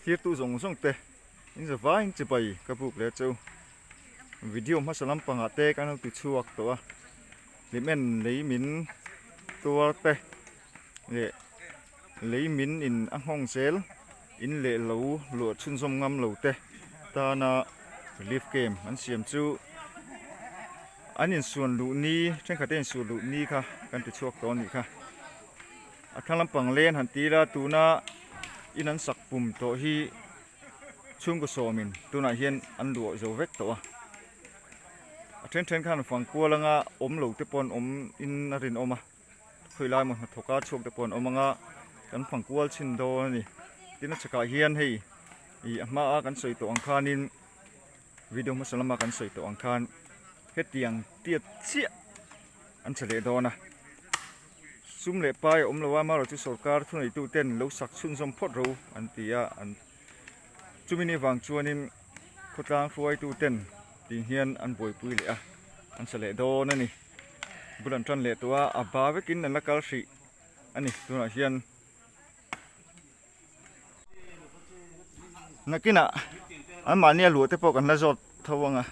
Thirtu zawng zawng te in za vaiin chibai ka buk leh chu. Video hmasa lampangah te kan lo ti chhuak tawh a, hlimen lei min tuar te leh lei min in a nghawng zel in leh lo luah chhunzawm ngam lo te tana relief camp an siam chu an insuan luh ni thenkhat te insuan luh ni kha kan ti chhuak tawh a nih kha. A thlang lampang len han ti ila tuna in an sak pum tawh hi chhungkaw sawmin tunah hian an luah zo vek tawh a a then then khan fang kual anga awm lo te pawh an awm in a rinawm a khawi lai maw hnathawk a chhuak te pawh an awm anga kan fang kual chhin dawn a ni tin a chhakah hian hei ih a hma a kan sawi tawh ang khanin video hmasa lama kan sawi tawh ang khan hetiang tiat chiah an che leh dawn a. Sum leh pai a awm lo a, amaherawhchu sorkar thuneitu ten lo sak chhunzawm phawt ro an ti a, an chumi ni vang chuanin khawtlang hruaitu ten tih hian an buaipui leh a, an sa leh dawn a ni. Bul an tan leh tawh a, a ba vekin an la kal hrih a ni tunah hian. Nakinah anmahni a luah te pawh kan la zawt tho ang a,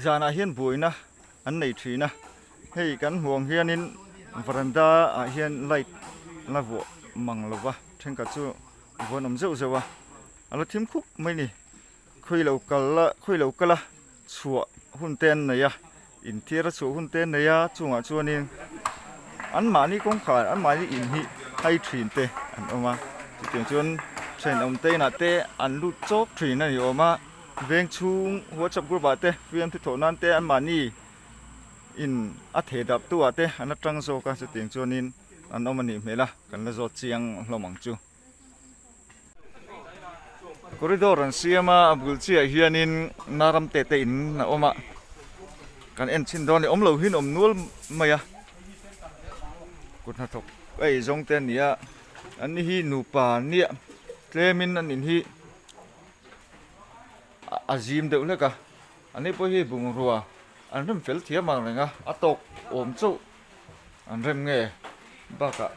zanah hian buaina an nei thin a, hei kan hmuh ang hianin varanda ah hian light la vuah mang lo va, thenkhat chu vuan awm zeuh zeuh a, a la thim khup mai a ni. Khawi lo kal a khawi lo kal a chhuah hun te an nei a inthiar a chhuah hun te an nei a chungah chuanin anmahni kawngkhar anmahni in hi hai thin te an awm a chutiang chuan thenawm te inah te an lut chawk thin a ni awm a veng chhung whatsapp group ah te fiam thi thawh nan te anmahni in a theh dap tu ah te an la tang zawk a chutiang chuanin an awm a nih hmel a kan la zawt chiang hlawm ang chu. Corridor an siam a a bul chiah hianin naram te te in a awm a kan en chhin dawn a ni awm lo hi an awm nual mai a kut hnathawk a ei zawng te a ni a an ni hi nupa an nia tlemin an in hi a zim deuh hlek a an ni pawh hi bungrua an rem fel thiam ang reng a a tawk awm chauh an rem nge bakah.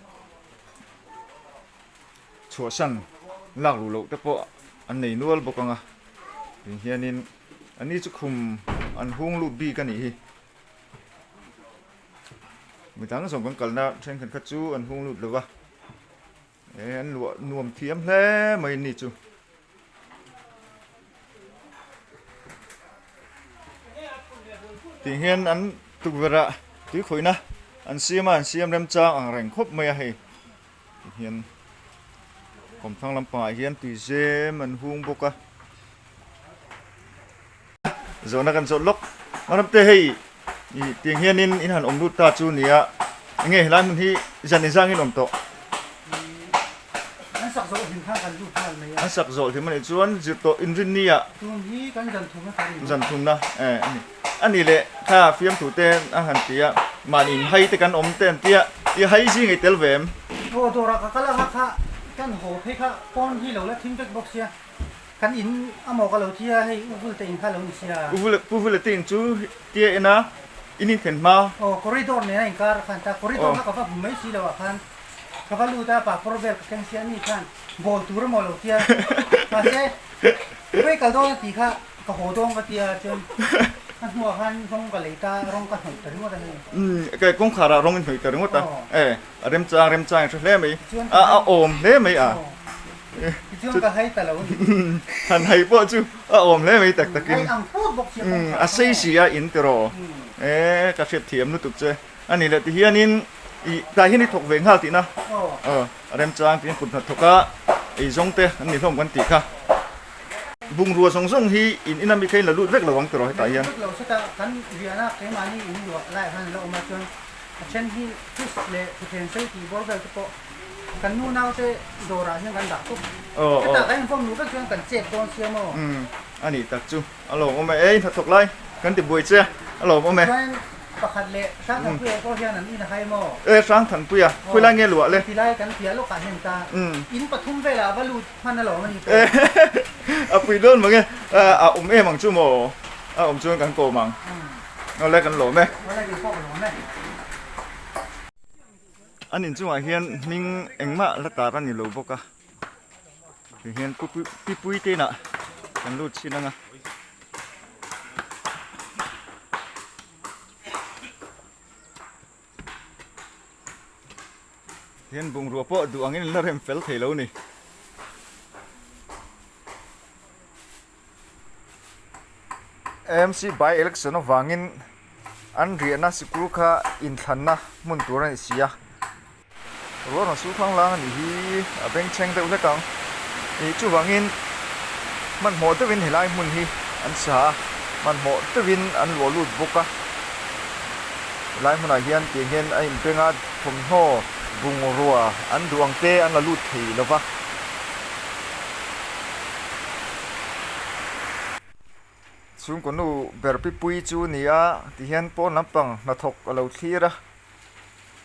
Chhuahsan lak luh loh te pawh an nei nual bawk ang a, tih hianin a ni chu khum an hung lut bik a nih hi. Midang zawng kan kalna thenkhat kha chu an hung lut lo va, eh an luah nuam thiam hle mai a ni chu. Tih hian an tukverh ah tui khawihna an siam a an siam remchang ang reng khawp mai a hei ti hian kawmthlang lampangah hian tui zem an hung bawk a zawhna kan zawh lawk maram te hei ih tiang hianin in han awm lut ta chu nia enge helai hmun hi zan inzangin awm tawh. An sak zawh hlim khan kan lut nghal mai a. An sak zawh hlim a nih chuan zir tawh inrinni ah. Tun hi kan zan thumna thar in. Zan thumna eh a ni. A ni leh kha fiamthu te a han ti a, mahni in hai te kan awm te an tia, i hai zing ei tel ve em? Aw dawrah ka kal a kha kha kan haw phei kha pawn hi lo la thim vek bawk sia, kan in a maw ka lo tia hei U Vulte in kha lo ni sia. U Vule Pu Vule te in chu tia en a, in inthlen hma. Aw corridor nen a inkar khan ta, corridor kha ka va hmu mai si lo ah khan. Ka va lut a, passport vel ka keng sia ni khan bawl tur emaw lo tia mahse Dubai kal dawn a tih kha ka haw dawn ka tia chuan a hnuah khan rawng ka lei ta rawng ka hnawih ta ringawt a hei. Umm ka kawngkhar ah rawng i hnawih ta ringawt a e a remchang remchang i hre hle mai a a awm hle mai a Tichuan ka hai ta lo a ni. Han hai pawh chu a awm hle mai tak takin. Hai ang phut bawk sia kawngkhar a sei si a in tiraw e ka hriatthiam lutuk che. A ni leh ti hianin ih tlai hian i thawk ve nghal tihna aw a remchang tiin kut hnathawk a eizawng te an ni hlawm kan tih kha. Bungrua zawng zawng hi in ina mi kha in la lut vek lo ang tiraw hetah hian. Lut vek lo seta kan riahna keimahni in luah laiah khan an la awm a chuan a then hi fridge leh thuthleng sei tih bawr vel te pawh kan nu nau te dawrah hian kan dah tawp. Hetah kan inkhawm luh vek chuan kan chet dawn sia maw. A nih tak chu a lawmawm e, ei hnathawk lai kan ti buai che a lawmawm e. Chuan pakhat leh Hrangthanpuia pawh hian an in a hai maw? E Hrangthanpuia, khawi lai nge luah le? Ti lai kan piah lawkah hian ta in pathum velah va lut hman a lawm a ni pawh. A pui dawn mang e, a awm em ang chu maw? A awm chuan kan kawm ang. Awle kan lawm e. Awle kei pawh ka lawm e. An inchungah hian hming engmah la tar a ni lo bawk a. Ti hian pu pi pui te inah kan lut chhin ang a. Hian bungrua pawh duh angin an la rem fel thei lo ni. AMC by election avangin an riahna sikul kha inthlanna hmun tur a ni si a. Ruah rawn su thlang lang a nih hi a bengchheng deuh hlek ang. Ih chuvangin hmanhmawh deuhin helai hmun hi an sa a, hmanhmawh deuhin an luah lut bawk a. Helai hmunah hian tiang hian a inbeng a, thawmhnaw bungrua an duh ang te an la lut thei lo va. Chhungkaw nu ber pipui chu ni a tihian pawn lampang hnathawk a lo thlir a,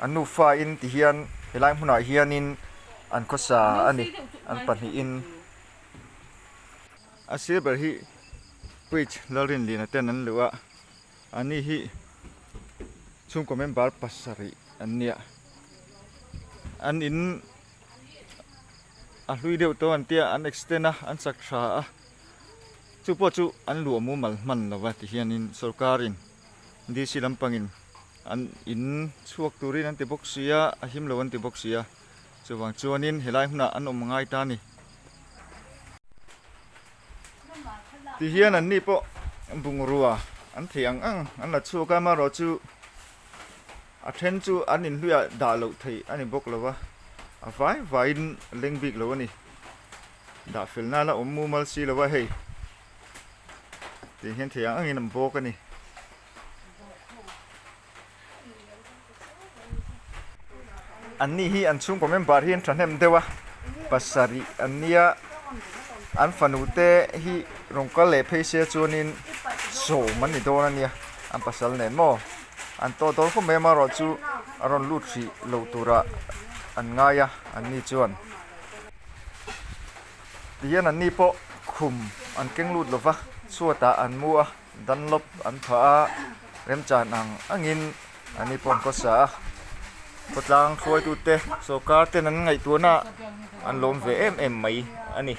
an nufa in tihian helai hmunah hianin an khawsa a ni an pahnihin. A sir ber hi Bridge Lalrinliana ten an luh a, ani hi chhungkaw member pasarih an nia an in. A hlui deuh tawh an tia an extend a an chak tha a chu pawh chu an luah mumal hman lo va ti hianin sorkarin DC lampangin an in chhuak turin an ti bawk si a a him lo an ti bawk si a chuvang chuanin helai hunah an awm ngai ta a ni. Ti hian anni pawh bungrua an theih ang ang an la chhuak a amaherawh chu A then chu an inhluiah dah loh theih a ni bawk lo va, a vai vaiin a leng bik lo a ni. Dah fel nana awm mumal si lo va hei tih hian thei ang angin an bawk a ni. Anni hi an chhungkaw member hi an thahnem deuh a, pasarih an nia, an fanu te hi rawn kal leh phei se chuanin sawm an ni dawn a nia, an pasal nen maw. An tawh dawn khawp mai amaherawh chu a rawn lut hrih loh turah an ngai a an ni chuan tihian an ni pawh khum an keng lut lova chhuatah an mu a Dunlop an phah a remchan ang angin an ni pawh an khawsa a khawtlang hruaitute sawrkar ten an ngaihtuahna an lawm ve em em mai a ni.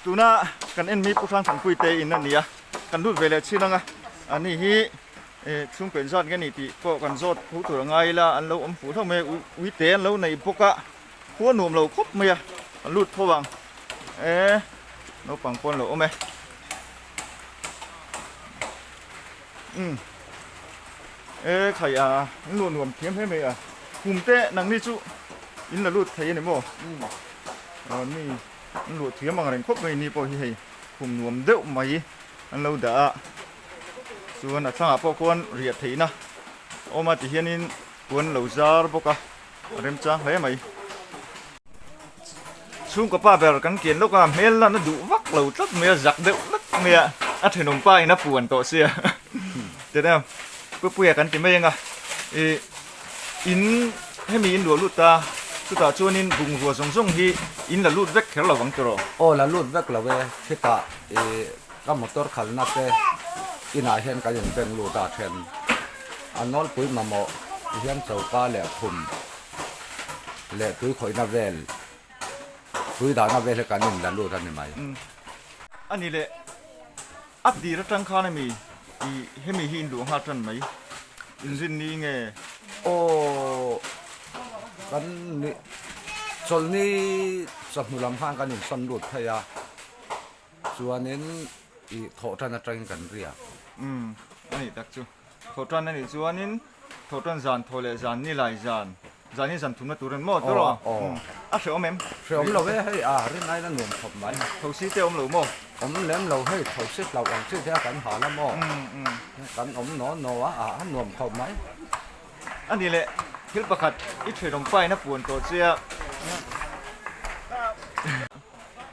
Tuna kan en mi Pu Hrangthanpui te in a ni a. Kan lut ve leh chin ang a, ani hi chhungkaw inzat nge ni tih pawh kan zawt tho tur a ngai ila an lo awm fuh hlauh mai a, uite an lo nei bawk a, khua nuam lo khawp mai a, kan lut tho ang e, naupang pawh an lo awm e. Umm e khai a, an luh nuam thiam hle mai a, kum te nangni chu in la lut thei a ni maw? Aw mi an luh thiam ang reng khawp mai ni pawh hi hei. Khum nuam deuh mai an lo dah a, chuan a thlangah pawh khuan riah theihna a awm a tihianin puan lo zar bawk a, a remchang hle mai. Chhungkaw pa ber kan kian lawk a, hmel lan a duh vak lo tlat mai a, zak deuh hlek mai a, a thenawm pa in a puan tawh sia tihna Pupuia kan ti mai ang a, ih in hemi in luah lut a, chutah chuanin bungrua zawng zawng hi in la lut vek kher lo vang tawh. Aw la lut vek lo e, khitah ih ka motor khalna te inah hian kan inbeng lut a then. A nawlpui mamawh hian choka leh khum leh tui khawihna vel, tui dahna vel hi kan in la lut a ni mai. A ni leh A tir atang khan ami i hemi hi in luh nghal tan mai inzin ni nge? Aw kan ni chawlhni chawhnu lam khan kan insawn lut phei a, chuanin i thawh tan atangin kan riak. Umm a nih tak chu. Thawh tan a nih chuanin thawh tan zan thaw leh zan ni lai zan zan hi zan thumna tur an maw tawrh aw a hrehawm em? Hrehawm lo e hei a rin ain a nuam khawp mai. Thosi te awm lo maw? Awm lem lo hei thosi hlauh ang chi te a kan hal a maw? Kan awm naw naw a a nuam khawp mai. A ni leh thil pakhat i thenawm pa in a puan tawh che a.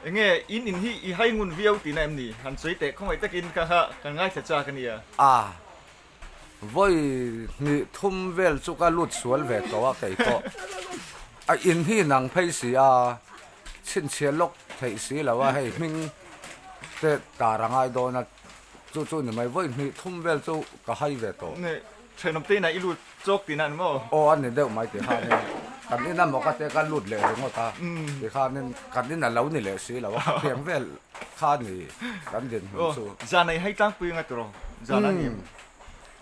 Enge in in hi i hai ngun viau tihna em ni? Han sawi teh khawngaih takin ka kha kan ngaithla chak a nia. A, vawi hnih thum vel chu ka lut sual ve tawh a kei pawh. A in hi nang phei si a, chhinchhiah lawk theih si lo a hei hming te tar a ngai dawn a, chu chu ni mai vawi hnih thum vel chu ka hai ve tawh. Thenawm te inah i lut chawk tihna ani maw? Aw a ni deuh mai tih kha a nia. Kan ina maw ka te ka lut leh ringawt a, tikhanin kan in a lo ni leh si lo a, khatiang vel kha a ni kan dinhmun chu. Zan ei hai tlangpui anga tiraw? Zan a ni em?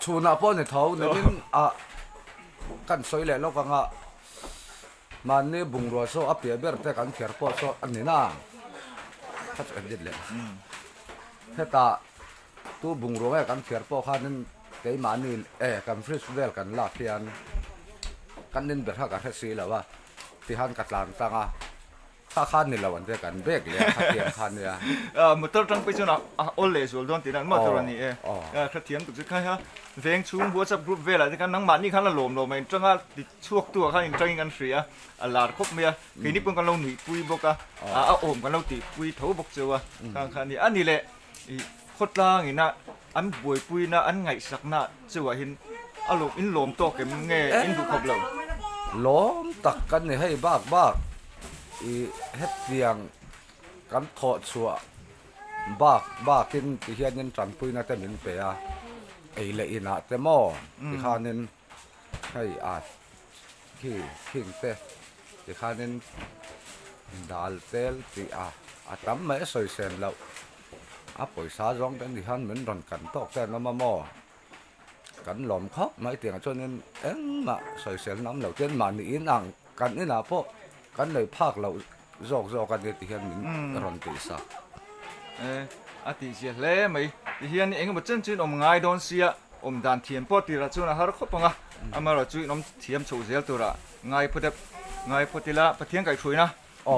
Chhunah pawh ni tho, nimin ah kan sawi leh lawk anga mahni bungrua saw a piah ber te kan kher pawh saw a ni na, kha chu edit leh hetah Tu bungrua nge kan phiar pawh khanin keimahni e kan fridge vel kan lak hian kan in ber kha ka hre si lo a tihan ka tlan tang a kha kha ni lo an tia kan bag leh a khathiam kha nia. Motor tang pawh chuan a awl leh zual dawn tihna maw tur a ni e. Hrethiam tuk chu khai a veng chhung WhatsApp group velah te khan nangmahni khan a lawm lo mai tanga ti chhuak tu ah khan intangin kan hria a a lar khawp mai a keini pawh kan lo nuihpui bawk a a awm kan lo tihpui tho bawk cheu a khang kha a ni a ni leh I khawtlang ina an buaipuina an ngaihsakna cheuah hin a lawm in lawm tawk em nge in duh khawp lo? Lawm tak kan ni hei bak bak i hetiang kan thawh chhuah bak bakin ti hianin tanpuina te min pe a, ei leh inah te maw tikhanin hei a khi khing te tikhanin dal tel tih a a tam mai a sawi sen loh a pawisa zawng te ni hian min rawn kan tawk te an awm a maw kan lawm khawp mai tiangah chuanin engmah sawisel na awm lo chuan mahni in ang kan inah pawh kan nei phak loh zawk zawk a nia ti hian min rawn tih sak. E, a tih zia hle mai. Ti hian eng emaw chen chu in awm ngai dawn sia, awm dan thiam pawh tirah chuan a har khawp ang a, amaherawh chu in awm thiam chhoh zel turah ngai phawt ep, ngai phawt ila Pathian kaihhruaina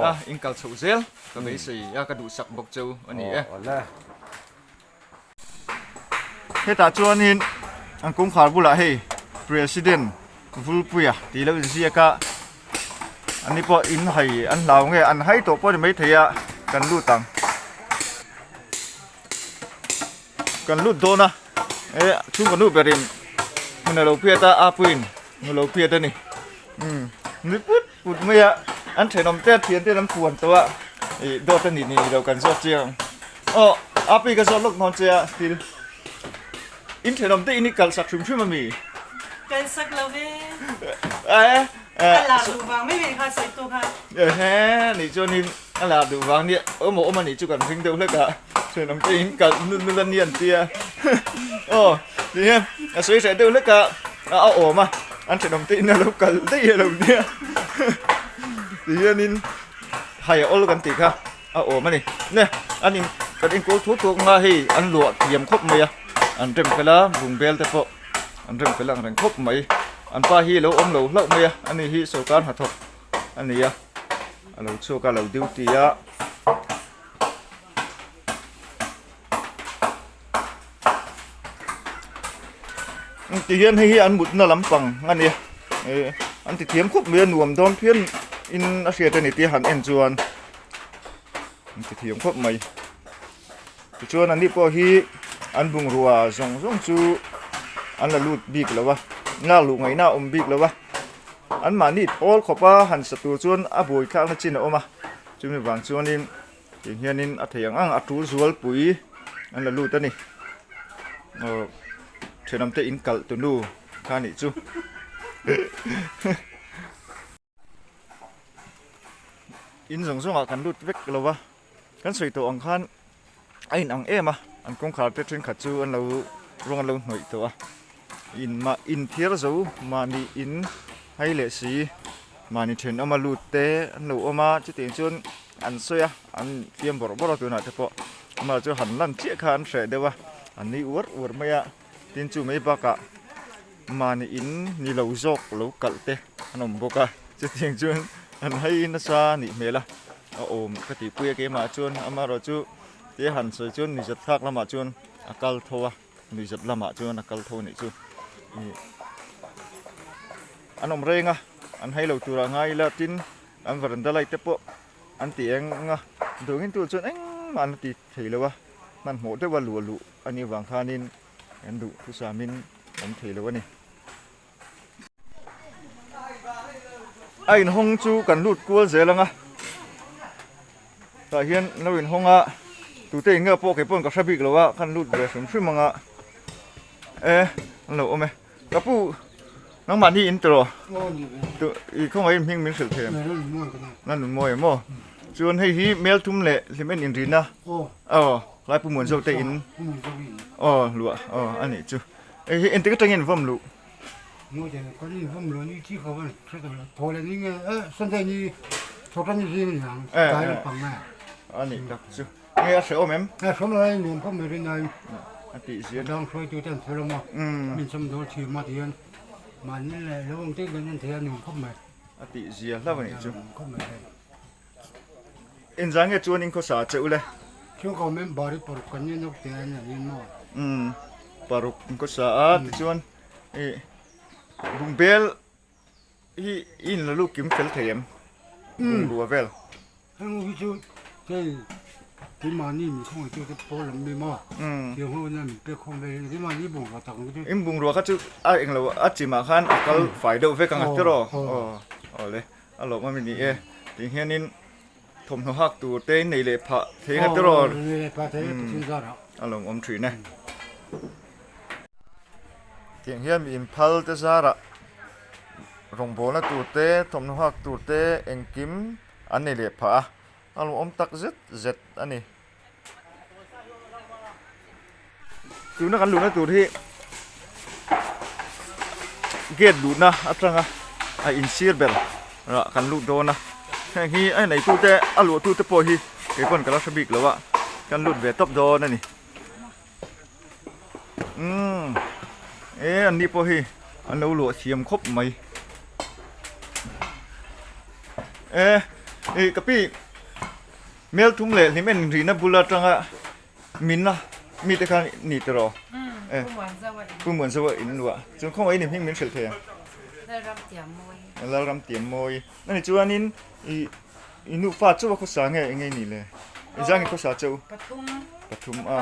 a in kal chhoh zel ka beisei a, ka duhsak bawk cheu a ni e. Hetah chuanin an kawngkhar bulah hei President Vulpuia tih lo inziak a, ani pawh in hai an hlau nge an hai tawh pawh a ni maithei a kan lut ang. Kan lut dawn a e chhungkaw nu berin hmun a lo phiat a a puiin hmun a lo phiat a ni umm nui put put mai a an thenawm te thian te an puan tawh a ih dawt a ni ni lo kan zawt chiang ang aw a pui ka zawt lawk hnawn che a thil in thenawm te in i kalh sak hrim hrim a mi Kalh sak lo ve e a lah duh vang mai mai kha sawi tu kha ehe nih chuanin a lah duh vang nia awm awm a nih chu kan ring deuh hlek a thenawm te in kalh nul nul a ni an tia aw tihian a sawi hreh deuh hlek a a awm a an thenawm te in a lo kalh daih a lo nia tihianin hai a awl kan tih kha a awm a ni ne an in kan inkawl thuak thuak anga hei an luah thiam khawp mai a an rem fel a bungbel te pawh an rem fel ang reng khawp mai an pa hi a lo awm lo hlauh mai a ani hi sawrkar hnathawk a ni a a lo chhuak a lo duty a. Tihian hei hi an mutna lampang a nia eh an ti thiam khawp mai a nuam dawn phian in a hriat a ni tih a han en chuan an ti thiam khawp mai tichuan an ni pawh hi an bungrua zawng zawng chu an la lut bik lo a lak luh ngaihna a awm bik lo a anmahni thawl khawp a han sa tur chuan a buaithlakna chin a awm a chumi vang chuanin. Tih hianin a thei ang ang a tul zualpui an la lut a ni aw thenawm te in kalh tunu kha nih chu in zawng zawng ah kan lut vek lo va kan sawi tawh ang khan a in ang em a an kawngkhar te thenkhat chu an lo rawng an lo hnawih tawh a in mah in thiar zo mahni in hai leh si mahni thenawm a lut te an lo awm a chutiang chuan. An sawi a, an fiam bawrh bawrh a tunah te pawh amah chu han lan chiah kha an hreh deuh a, an nui uar uar mai a, tin chu mai bakah mahni in ni lo zawk lo kalh te an awm bawk a, chutiang chuan an hai nasa a nih hmel a, a awm ka tihpui a keimah chuan amaherawh chu tia han sawi chuan nuihzat thlak lamah chuan a kal tho a, nuihzat lamah chuan a kal tho a nih chu ih an awm reng a, an hai lo turah ngai ila tin. An veranda light te pawh an ti eng a, dawngin tur chuan engmah an la ti thei lo a, hmanhmawh deuha luah luh a nih avang khanin an duh thusamin awm thei lo a ni. A inhawng chu kan lut kual zel ang a, tah hian an lo inhawng a, tute in nge pawh kei pawhin ka hre bik lo a, kan lut ve hrim hrim ang a, e an lo awm e, ka pu. Nangmahni in tawh i khawngaih in hming min hrilh thei em? Nan nun mawi em aw? Chuan hei hi mel thum leh hlim en inrina aw lai Pu Muanzo te in aw luah aw a nih chu. Hei hi engtik atangin in vawm luh? A nih tak chu. Nge a hrehawm em? A hrehawm lai nuam khawp mai rin ai. A tih zia. Dang hruaitu te an fel awm a. Min sawm dawl thiam a ti hian mahni leh lo ang te kan en thei a nuam khawp mai. A tih zia hlauh a nih chu. Nuam khawp mai hei. Engzah nge chuan in khawsa che u le? Chhungkaw member hi paruk kan ni nawk te a ni an maw? Umm paruk in khawsa a tichuan ih bungbel Hi i in la lut kim fel thei em? Bungrua vel. Heng hi chu hei keimahni min khawngaih tu te pawl lam mi maw? Tiang ho ina min pek khawm vel hi keimahni bungrua tak ang chu. In bungrua kha chu a englo a chimah khan a kal fai deuh vek ang a tiraw? Aw aw le a lawmawm i ni e. Tih hianin thawmhnaw hak tur te in nei leh phah thei ang a tiraw? Aw nei leh phah thei e Pathian zarah. A lawmawm thin e. Tiang hian mi inphal te zarah rawngbawlna tur te thawmhnaw hak tur te engkim an nei leh phah a a lawmawm tak zet zet a ni. Tuna kan luhna tur hi gate luhna atanga a insir ber ah kan lut dawn a heng hi a neitute a luahtute pawh hi keipawn ka la hre bik lo a kan lut ve tawp dawn a ni. Umm e an ni pawh hi an lo luah thiam khawp mai e ih ka pi mel thum leh hlim en rihna bul atanga min a mite khan ni tiraw e Pu Muanzawa in luah chuan khawngaih in hming min hrilh thei ang Lalram Tiammawi ani chuanin ih. I nufa chauh a khawsa nge eng nge nih le? I zang i khawsa chauh? Pathum. Pathum a.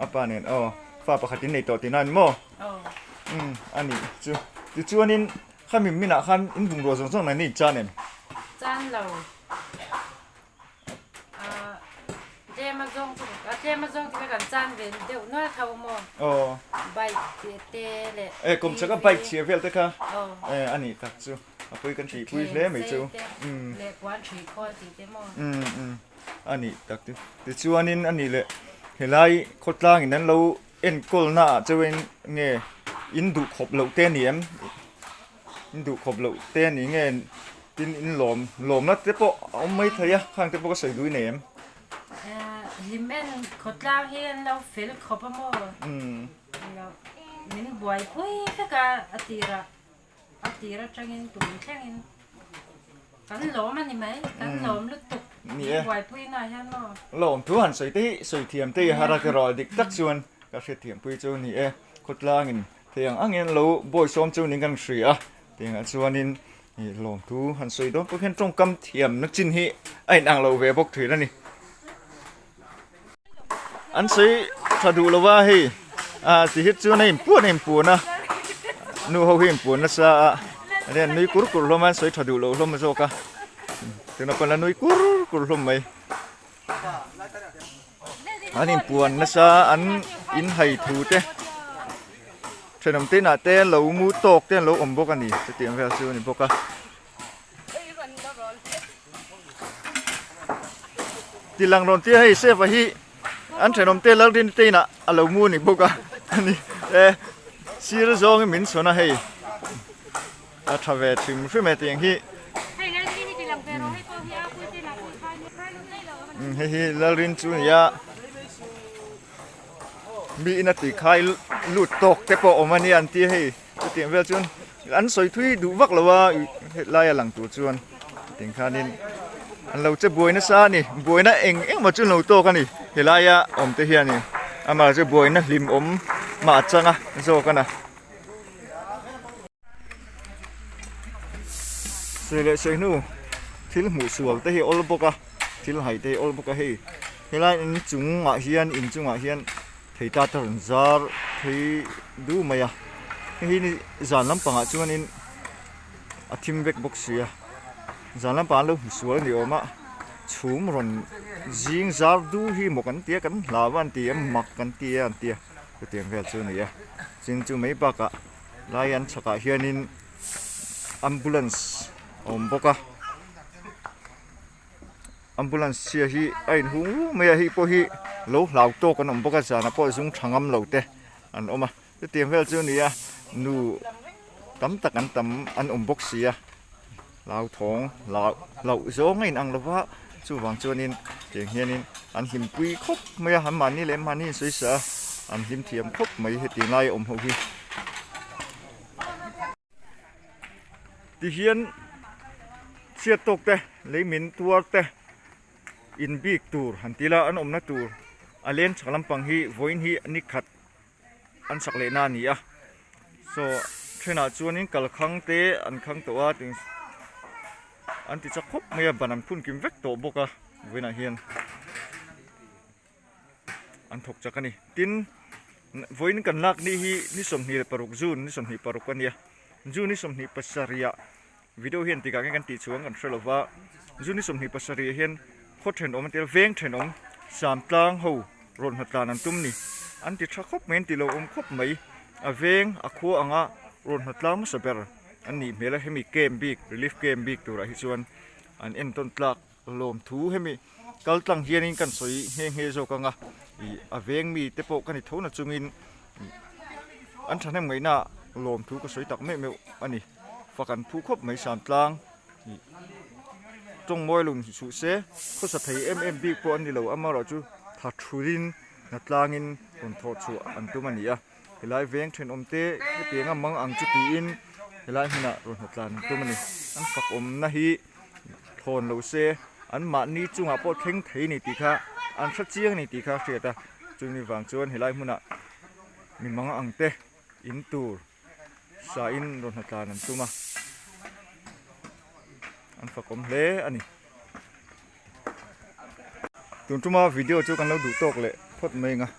A pa nen aw. Fa pakhat in nei tawh tihna a ni maw? Aw. Umm a nih chu. Tichuanin khami minah khan in bungrua zawng zawng nang in chan em? Chan lo. Ah tlem a zawng chu a tlem a zawng chu kan chan ve deuh nual tho maw? Aw. Bike tih te leh. E kawmchhak a bike chhia vel te kha. Aw. E a nih tak chu. A pui kan tih pui hle mai chu. Leh puan ṭhi khawl tih te maw? Umm umm a nih tak chu. Tichuanin a nih leh helai khawtlangin an lo enkawlna ah chauhin nge in duh khawp loh te a ni em? In duh khawp loh te a ni nge tin in lawm lawmna te pawh a awm mai thei a khang te pawh ka sawi duh i nei em? Hlim en khawtlang hi an lo fel khawp a maw? Min buaipui vek a a tirah. A tir atangin tun thlengin kan lawm a ni mai, kan lawm lutuk Ni e. buaipuina ah hian maw. Lawm thu han sawi te hi sawi thiam te hi har a keraw dik tak chuan ka hriat thiam pui chu ni e. Khawtlangin thei ang angin lo bawi sawm chu niin kan hria a, tiangah chuanin ih lawm thu han sawi dawn pawh hian tawngkam thiamna chin hi a inang lo ve bawk thin a ni. An sawi tha duh lo a hei ah ti hi chuan a inpuan a inpuan a nu ho hi inpuan nasa a ania an nui kur kur hlawm a an sawi tha duh lo hlawm zawk a tuna pawn a nui kur kur hlawm mai an inpuan nasa an inhai thu te thenawm te inah te lo mu tawk te an lo awm bawk a ni chutiang vel chu a ni bawk a. Tilang rawn tia hei Sefa hi an thenawm te Lalrin te inah a lo mu a ni bawk a ani e sir zawngin min chhawn a hei a tha ve hrim hrim e tiang hi hei hi Lalrin chu a ni a mi ina tui khai lut tawk te pawh awm a nia an tia hei chutiang vel chuan An sawi thui duh vak lo a, hetlai a lang tur chuan tiang khanin an lo che buai nasa a ni, buaina eng eng emaw chu an lo tawk a ni helaia awm te hianin amah chu buaina hlim awm mah a chang a zawk a na. Sawi leh sawi hnu thil hmuh sual te hi a awl bawk a, thil hai te hi a awl bawk a hei helai inchungah hian inchungah hian. Thei ta te rawn zar phei du mai a hei hi zan lampangah chuanin a thim vek bawk si a zan lampang an lo hmu sual a ni awm a chhum rawn zing zar du hi maw kan tia kan hlau a an ti a mak kan ti a an ti a chutiang vel chu a ni a tin chu mai bakah lai an chhakah hianin. Ambulance a awm bawk a ambulance chhia hi a inhung ruk mai a hei pawh hi lo hlau tawk an awm bawk a zanah pawh zung tha ngam lo te an awm a chutiang vel chu a ni a nu tam tak an tam an awm bawk si a hlauthawng hlauh hlauh zawng a inang lo va chuvang chuanin tiang hianin an hlimpui khawp mai a an mahni leh mahni an sawi sa a an hlim thiam khawp mai hetiang laia awm ho hi. Tihian chhiat tawk te lei min tuar te in bik tur han ti ila an awmna tur a leng chhak lampang hi vawiin hi ni khat an sak leh na a ni a saw thenah chuanin kalkhang te an khang tawh a tin an ti chak khawp mai a ban an phun kim vek tawh bawk a vawiinah hian. an thawk chak a ni tin vawiin kan lak ni hi ni 26 June ni 26 a nia June ni 27 ah video hian tikah nge kan tih chhuang kan hre lova June ni 27 ah hian khaw thenawm an ti a veng thenawm Samtlang ho rawn hnatlan an tum ni an ti tha khawp mai an ti lo awm khawp mai a veng a khua anga rawn hnatlang hmasa ber an nih hmel a hemi camp bik relief camp bik turah hi chuan an entawn tlak lawmthu hemi kal tlang hianin kan sawi nghe nghe zawk ang a ih a veng mi te pawh ka ni tho na chungin an thahnem ngaihna lawmthu ka sawi tak meuh meuh a ni fak an phu khawp mai sam tlang ih tawng mawi lung suh se khawsa thei em em bik pawh an ni lo amaherawhchu tha thulin hna tlangin rawn thawh chhuah an tum a ni a helai veng thenawm te hetiang a mang ang chu tiin helai hmunah rawn hnatlan an tum a ni an fak awmna hi. thawn lo se an mahni chungah pawh thleng thei a ni tih kha an hre chiang a ni tih kha a hriat a chumi vang chuan helai hmunah mi mang ang te in tur sa in rawn hnatlan an tum a an fakawm hle a ni. Tun tuma video chu kan lo duh tawk leh phawt mai ang a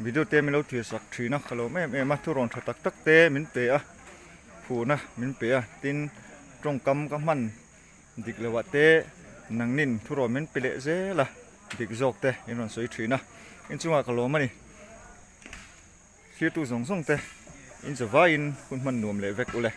video te min lo thlir sak thin a ka lawm em em a thurawn tha tak tak te min pe a phurna min pe a tin tawngkam ka hman dik loh ah te nangnin thurawn min pe leh zel a dik zawk te in rawn sawi thin a inchungah ka lawm a ni thirtu zawng zawng te in zavaiin hun hman nuam leh vek ule.